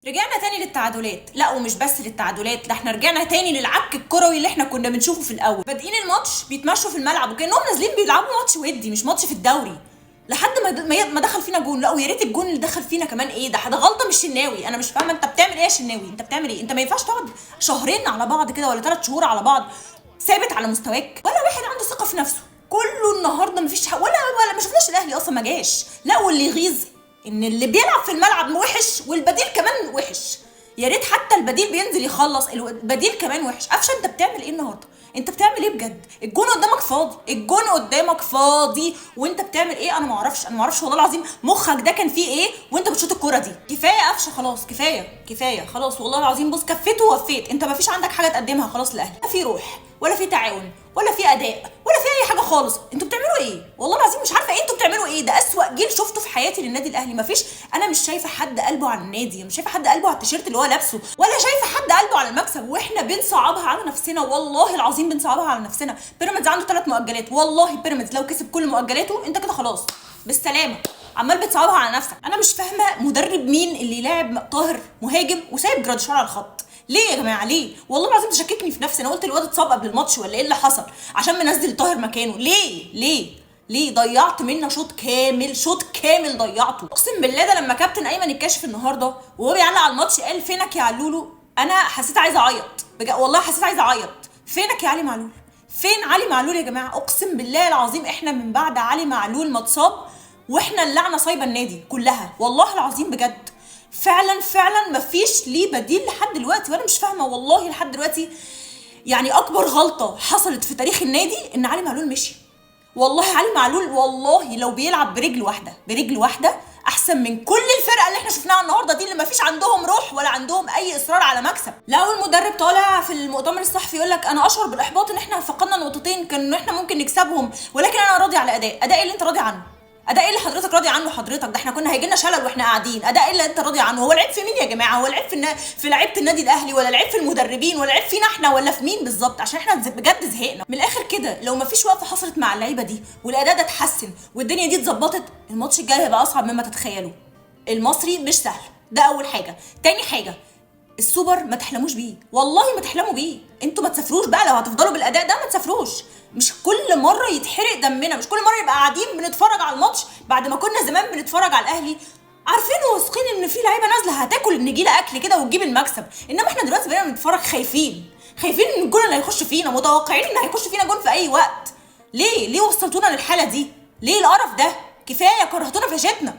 رجعنا تاني للتعادلات، لا ومش بس للتعادلات، ده احنا رجعنا تاني للعك الكروي اللي احنا كنا بنشوفه في الاول. بادئين الماتش بيتمشوا في الملعب وكانهم نازلين بيلعبوا ماتش ودي مش ماتش في الدوري، لحد ما دخل فينا جون. لا ويا ريت الجون اللي دخل فينا كمان ايه ده غلطه مش الشناوي. انا مش فاهمه انت بتعمل ايه يا شناوي، انت بتعمل ايه؟ انت ما ينفعش تقعد شهرين على بعض كده ولا 3 شهور على بعض ثابت على مستواك، ولا واحد عنده ثقة في نفسه. كله النهارده مفيش ولا ما شفناش الاهلي اصلا ما جاش. لا واللي يغيظ ان اللي بيلعب في الملعب وحش والبديل كمان وحش. يا ريت حتى البديل بينزل يخلص، البديل كمان وحش. قفشه انت بتعمل ايه النهارده؟ انت بتعمل ايه بجد؟ الجون قدامك فاضي، الجون قدامك فاضي وانت بتعمل ايه؟ انا ما اعرفش، انا ما اعرفش والله العظيم مخك ده كان فيه ايه وانت بتشوط الكورة دي. كفاية قفشه خلاص، كفاية كفاية خلاص والله العظيم. بص كفيت ووفيت، انت ما فيش عندك حاجة تقدمها خلاص للاهلي، لا في روح ولا في تعاون ولا في اداء ولا في اي حاجة خالص. انتوا بتعملوا ايه؟ والله العظيم مش عارفه ايه انتوا بتعملوا ايه. ده اسوأ جيل شفته في حياتي للنادي الاهلي. مفيش، انا مش شايفه حد قلبه على النادي، مش شايفه حد قلبه على التيشيرت اللي هو لابسه، ولا شايفه حد قلبه على المكسب. واحنا بنصعبها على نفسنا والله العظيم بنصعبها على نفسنا. بيراميدز عنده 3 مؤجلات، والله بيراميدز لو كسب كل مؤجلاته انت كده خلاص بالسلامة. عمال بتصعبها على نفسك. انا مش فاهمه مدرب مين اللي لاعب طاهر مهاجم وسايب جراديشار على الخط؟ ليه يا جماعة ليه؟ والله العظيم تشككني في نفسي. انا قلت الواد اتصاب قبل الماتش ولا ايه اللي حصل عشان منزل طاهر مكانه؟ ليه ليه ليه؟ ضيعت منا شوط كامل، شوط كامل ضيعته اقسم بالله. ده لما كابتن ايمن الكاشف النهارده وهو بيعلق على الماتش قال فينك يا علولو، انا حسيت عايزه اعيط بجد والله، حسيت عايزه اعيط. فينك يا علي معلول؟ فين علي معلول يا جماعة؟ اقسم بالله العظيم احنا من بعد علي معلول ما اتصاب واحنا اللعنة صايبه النادي كلها والله العظيم بجد. فعلا فعلا مفيش ليه بديل لحد دلوقتي، وانا مش فاهمه والله لحد دلوقتي. يعني اكبر غلطه حصلت في تاريخ النادي ان علي معلول مشي. والله علي معلول والله لو بيلعب برجل واحدة، برجل واحدة احسن من كل الفرقة اللي احنا شفناها النهارده دي، اللي مفيش عندهم روح ولا عندهم اي اصرار على مكسب. لو المدرب طالع في المؤتمر الصحفي يقول لك انا اشعر بالاحباط ان احنا فقدنا نقطتين كان احنا ممكن نكسبهم، ولكن انا راضي على اداء. اداء اللي انت راضي عنه؟ اداء اللي حضرتك راضي عنه حضرتك؟ ده احنا كنا هيجي لنا شلل واحنا قاعدين. اداء اللي انت راضي عنه؟ هو العيب في مين يا جماعة؟ هو العيب في لعيبة النادي الاهلي، ولا العيب في المدربين، ولا العيب فينا احنا، ولا في مين بالظبط؟ عشان احنا بجد زهقنا من الاخر كده. لو مفيش وقفه حصلت مع اللعيبة دي والاداء ده اتحسن والدنيا دي اتظبطت، الماتش الجاي هيبقى اصعب مما تتخيلوا. المصري مش سهل، ده اول حاجة. تاني حاجة السوبر ما تحلموش بيه، والله ما تحلموا بيه. انتوا ما تسافروش بقى لو هتفضلوا بالاداء ده، ما تسافروش. مش كل مرة يتحرق دمنا، مش كل مرة يبقى قاعدين بنتفرج على الماتش بعد ما كنا زمان بنتفرج على الاهلي عارفين وواثقين ان في لعيبة نازله هتاكل النجيله اكل كده وتجيب المكسب. انما احنا دلوقتي بقينا بنتفرج خايفين، خايفين ان الجون اللي هيخش فينا، متوقعين ان هيخش فينا جون في اي وقت. ليه؟ ليه وصلتونا للحالة دي؟ ليه القرف ده؟ كفاية كرهتونا في عيشتنا.